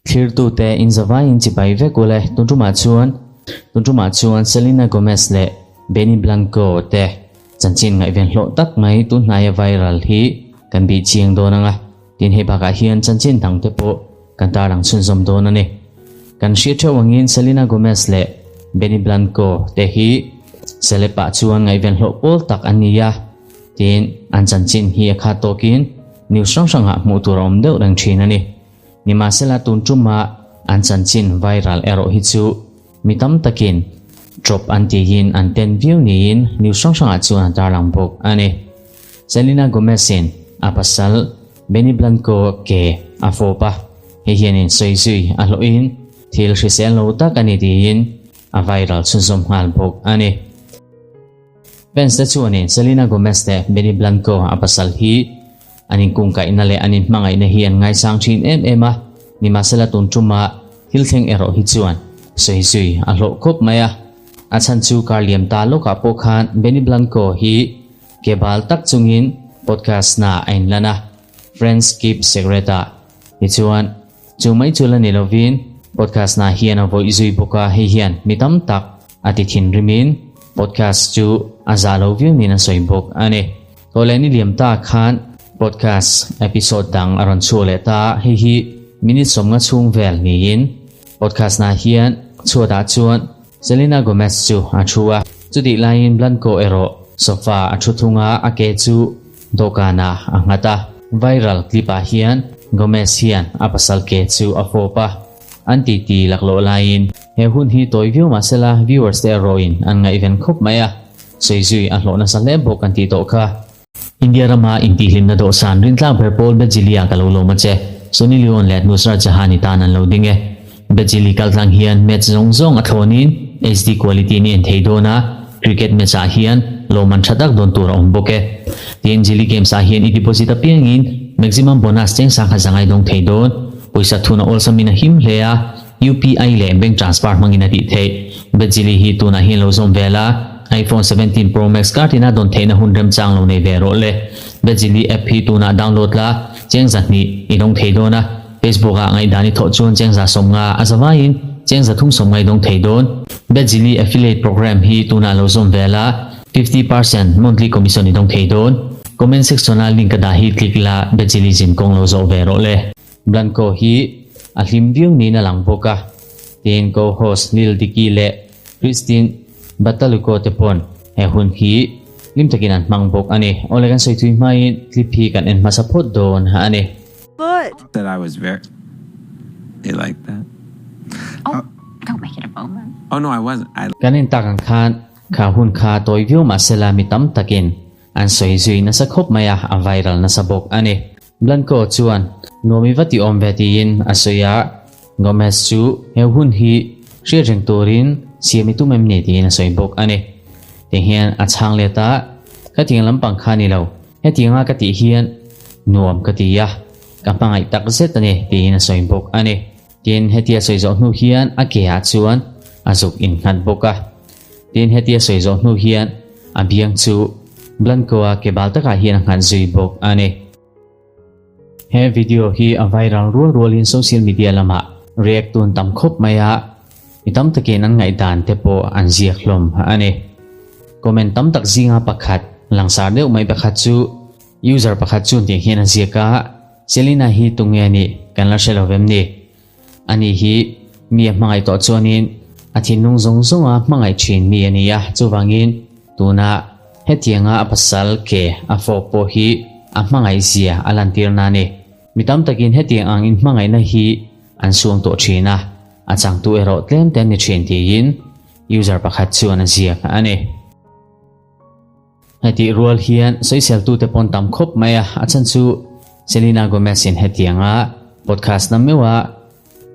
Thlirtute inzavaiin chibai vek ule tun tumah chuan tun tumah chuan Selena Gomez leh Benny Blanco te chanchin ngaihven hlawh tak mai tun hnaia viral hi kan bih chiang dawn ang a, tin hei bakah hian chanchin dang te pawh kan tarlang chhunzawm dawn a ni. Kan hriat theuh angin Selena Gomez leh Benny Blanco te hi celeb ah chuan ngaihven hlawh pawl tak an ni a, tin an chanchin hi a khat tawkin news hrang hrangah hmuh tur a awm deuh reng thin a ni. Nimahsela tun tuma an chanchin viral erawh hi chu mi tam takin drop an tihin an ten viau niin news hrang hrangah chuan a tarlang bawk a ni. Selena Gomez-in a pasal Benny Blanco ke a fawp a, hei hianin sawi zui a hlawhin thil hrisel lo tak a ni tiin a viral chhunzawm nghal bawk a ni. Fans te chuanin Selena Gomez leh Benny Blanco a pasal hi an inkungkaihna leh an inhmangaihna hi an ngaisang thin em em a, nimahsela tun tuma thil thleng erawh hi chuan sawi zui a hlawh khawp mai a. A chhan chu kar liam ta lawkah pawh khan Benny Blanco hi ke bal tak chungin podcast na a inlan a, Friends Keep Secret ah. Tichuan, chu mai chu la ni lovin podcast na hian a vawih zui bawk a, hei hian mi tam tak a ti thinrimin podcast chu a zah lo viau niin a sawi bawk a ni. Tawleh ni liam ta khan podcast episode dang a rawn chhuak leh ta a, hei hi minute 50 chhung vel niin podcast na hian chhuatah chuan Selena Gomez chu a thu a, chutih laiin Blanco erawh sofa a thu thung a, a ke chu dawhkanah a nghat a. Viral clip ah hian Gomez hian a pasal ke chu a fawp a, an titi laklawh laiin he hun hi tawi viau mah sela viewers te erawhin an ngaihven khawp mai a, sawi zui a hlawh nasa hle bawk an tih tawh kha. India rama intihhlimna dawhsan rintlak ber pawl Bejili-ah ka lo lawm a che. Sunny Leone leh Nusrat Jahan-i tan an lo ding e. Bejili kaltlang hian match zawng zawng a thlawnin HD quality in i en thei dawn a, cricket match-ah hian lawmman tha tak dawn tur a awm bawk e. Tin, Jili Games-ah hian i deposit apiangin maximum bonus cheng sangha zangai dawng thei dawn. Pawisa thun a awlsamin a him hle a, UPI leh bank transfer hmangin a tih theih. Bejili hi tunah hian lo zawm vel a. iPhone 17 Pro Max kar tina dawn theihna hun remchang lo nei ve rawh le. Bejili app hi tunah download la, cheng 200 i dawng thei dawn a. Facebook ah ngaihdan i thawh chuan cheng 150 a zavaiin cheng 350 i dawng thei dawn. Bejili affiliate program hi tunah lo zawm ve la, 50% monthly commission i dawng thei dawn. Comment section ah link ka dah hi click la, Bejili zin kawng lo zawh ve rawh le. Blanco hi a hlim viau niin a lang bawk a, tiin co-host Lil Dicky leh Christine Badalucco te pawn he hun hi hlim takin an hmang bawk a ni. Awle kan sawi thui hmain clip hi kan en hmasa phawt dawn a ni. Foot. That I was very They like that. Oh, don't make it a moment. Oh no, I wasn't. I Kan en tak ang khan kha hun kha tawi viau mahsela mi tam takin an sawi zui nasa khawp mai a, a viral nasa bawk a ni. Blanco chuan nuam i va ti awm ve tiin a sawi a, Gomez chu he hun hi hriat reng turin siam i tum em ni tiin a sawi bawk a ni. Ti hian a chhang let a, Ka tiang lampang kha ni lo, hetianga ka tih hian nuam ka ti a, ka hmangaih tak zet a ni tiin a sawi bawk a ni. Tin, hetia sawi zawh hnu hian a ke ah chuan a zuk innghat bawk a. Tin, hetia sawi zawh hnu hian a biang chu Blanco-a ke bal takah hian a nghat zui bawk a ni. He video hi a viral rual rualin social media lamah react tun tam khawp mai a, mi tam takin an ngaihdan te pawh an ziak hlawm a ni. Comment tam tak zinga pakhat langsar deuh mai pakhat chu user pakhat chuan tiang hian a ziak a, Selena hi tunge a nih kan la hre lo vem ni? Ani hi mi a hmangaih tawh chuanin a thinlung zawng zawnga hmangaih thin mi a ni a, chuvangin tuna hetianga a pasal ke a fawk pawh hi a hmangaih zia a lantir na a ni. Mi tam takin hetiang ang inhmangaihna hi an suang tawh thin a, a changtu erawh tlem te an ni thin tiin user pakhat chuan a ziak a ni. Hetih rual hian sawiseltute pawn tam khawp mai a, a chhan chu Selena Gomez in hetianga podcast na meuh a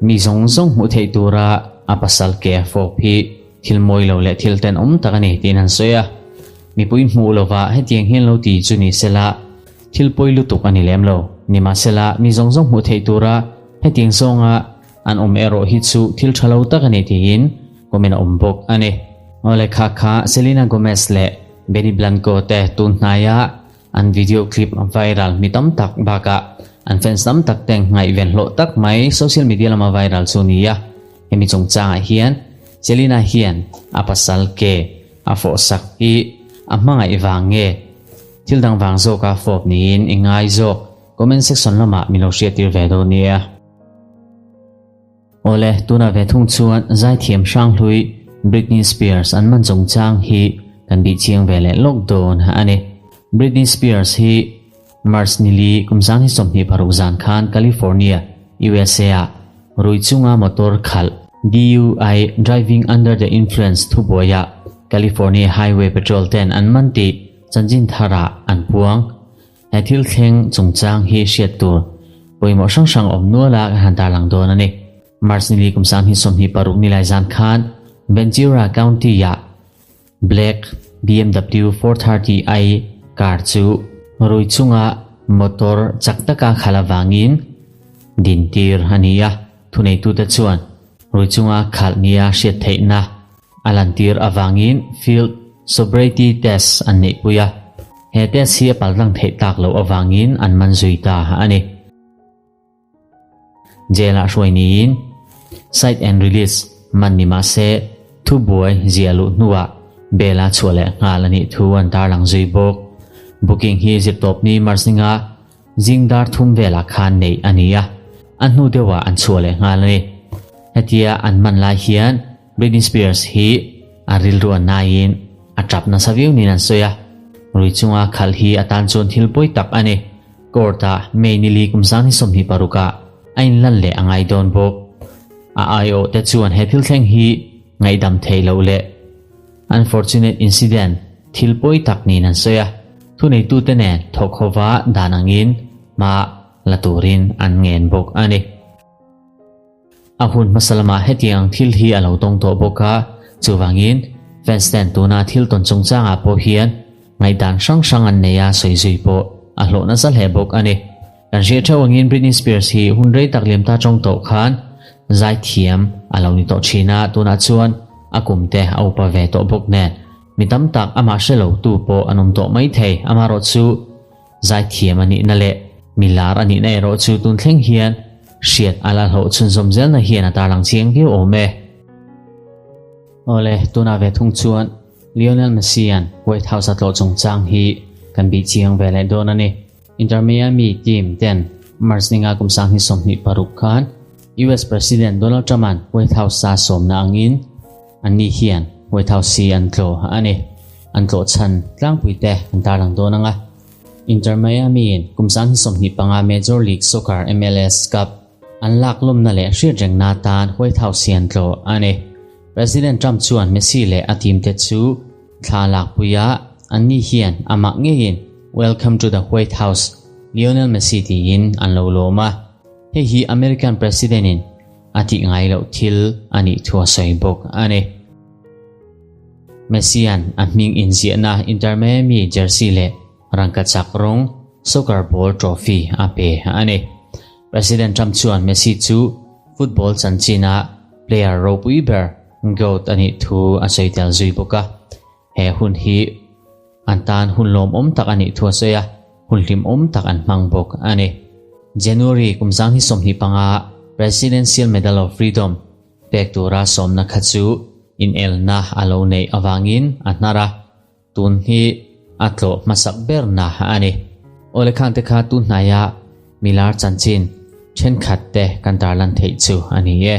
mi zawng zawng hmuh theih tura a pasal ke a fawp hi thil mawi lo leh thil tenawm tak a ni tiin an sawi a. Mipui hmuh lova hetiang hian lo ti chu ni sela thil pawi lutuk a ni lem lo. Nimahsela mi zawng zawng hmuh theih tura hetiang zawnga an awm erawh hi chu thil tha lo tak a ni tiin comment a awm bawk a ni. Awle kha kha Selena Gomez leh Benny Blanco te tun hnaia an video clip viral mi tam tak bakah. An fans tam tak ten ngaihven hlawh tak mai social media lama viral chu ni a. Hemi chungchangah hian Selena hian a pasal ke a fawh sak hi a hmangaih vang nge thil dang vang zawka fawp niin i ngai zawk? Comment section lamah min lo hriattir ve dawn nia. Awle, tunah ve thung chuan zaithiam hranghlui Britney Spears an man chungchang hi kan bih chiang ve leh lawk dawn a ni. Britney Spears hi March nili kum 2026 zan khan California, USA ah rui chunga motor khalh DUI, Driving Under the Influence, thubuaiah California Highway Patrol ten an man tih chanchin tharah an puang. He thil thleng chungchang hi hriat tur pawimawh hrang hrang awm nual a kan han tarlang dawn a ni. March nili kum 2026 nilai zan khan Ventura County-ah Black BMW 430i car chu rui chunga motor chak taka khalh avangin dintir a ni a. Thuneitute chuan rui chunga khalh nia hriat theihna a lantir avangin field sobriety test an neihpui a. He test hi a paltlang theih tak loh avangin an man zui ta a ni. Jail ah hruai niin cite and release man ni mah se thubuai ziah luh hnuah bail a chhuah leh nghal a nih thu an tarlang zui bawk. Booking hi zirtawp ni March ninga zing dar thum velah khan neih a ni a, a hnu deuhah an chhuah leh nghal a ni. Hetia an man lai hian Britney Spears hi a rilru a naiin a tap nasa viau niin an sawi a, rui chunga khalh hi a tan chuan thil pawi tak a ni. Court-ah May nili kum 2026 ah a inlan leh a ngai dawn bawk. A aiawh te chuan he thil thleng hi ngaihdam theih loh leh unfortunate incident thil pawi tak niin an sawi a, thuneitute nen thawk hova dan angin hma la turin an ngen bawk a ni. A hun hmasa lamah hetiang thil hi a lo tawng tawh bawk a, chuvangin fans ten tuna thil tawn chungchangah pawh hian ngaihdan hrang hrang an nei a sawi zui pawh a hlawh nasa hle bawk a ni. Kan hriat theuh angin Britney Spears hi hun rei tak liam ta tawng tawh khan zaithiam a lo ni tawh thin a, tunah chuan a kum te a upa ve tawh bawk nen mi tam tak amah hre lo tu pawh an awm tawh maithei, amaherawhchu Zaithiam a nihna leh milar a nihna erawh chu tun thleng hian hriat a la hlawh chhunzawm zelna hian a tarlang chiang viau awm e. Awle, tunah ve thung chuan Lionel Messi-a'n White House a tlawh chungchang hi kan bih chiang ve leh dawn a ni. Inter Miami team ten March ninga kum 2026 khan US President Donald Trump-a'n White House-a sawmna angin anni hian White House hi an tlawh a ni. An tlawh chhan tlangpui te an tarlang dawn ang a. Inter Miami-in kum 2025 Major League Soccer, MLS, Cup an lak lawmna leh hriatrengna atan White House hi an tlawh a ni. President Trump chuan Messi leh a team te chu thla lakpui a, anni hian amah ngeiin Welcome to the White House, Lionel Messi tiin an lo lawm a. Hei hi American President-in a tih ngai loh thil a nih thu a sawi bawk a ni. Messi-a'n a hming inziahna Inter Miami jersey leh rangkachak rawng soccer ball trophy a pe a ni. President Trump chuan Messi chu football chanchina player ropui ber GOAT a nih thu a sawi tel zui bawk a. He hun hi an tan hun lawmawm tak a nih thu a sawi a, hun hlimawm tak an hmang bawk a ni. January kum 2025 Presidential Medal of Freedom pek tura sawmna kha chu inelna a lo neih avangin a hnar a, tun hi a tlawh hmasak berna a ni. Awle khangte kha tun hnaia milar chanchin thenkhat te kan tarlan theih chu a ni e.